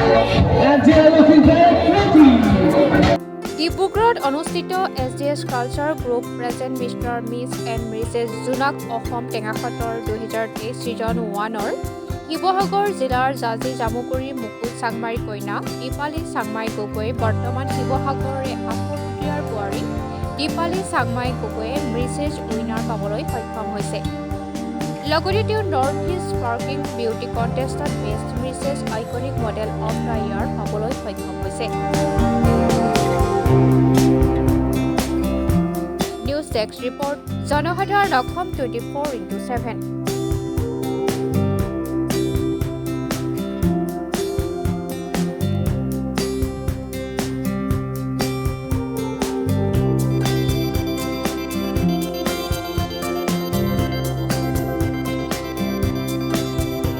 And they are looking very pretty. ডিব্ৰুগড়ত অনুষ্ঠিত SDS culture group present Mister, Miss and Mrs জোনাক Assam টেঙাখাতৰ 2023 season 1ৰ Sivasagar জিলাৰ জাঁজী জামুগুৰিৰ মুকুট চাংমাইৰ কন্যা দীপালী চাংমাই গগৈ, বৰ্তমান শিৱসাগৰৰে আফৰপুটীয়াৰ বোৱাৰী দীপালী চাংমাই গগৈয়ে মিছেছ উইনাৰ পাবলৈ সক্ষম হৈছে। লগতে তেওঁ নৰ্থ ইষ্ট স্পাৰ্কিং বিউটি কণ্টেষ্টত Best Mrs Iconic Model of the Year পাবলৈ সক্ষম হৈছে। নিউজ ডেস্ক ৰিপৰ্ট, জনসাধাৰণ, অসম 24x7।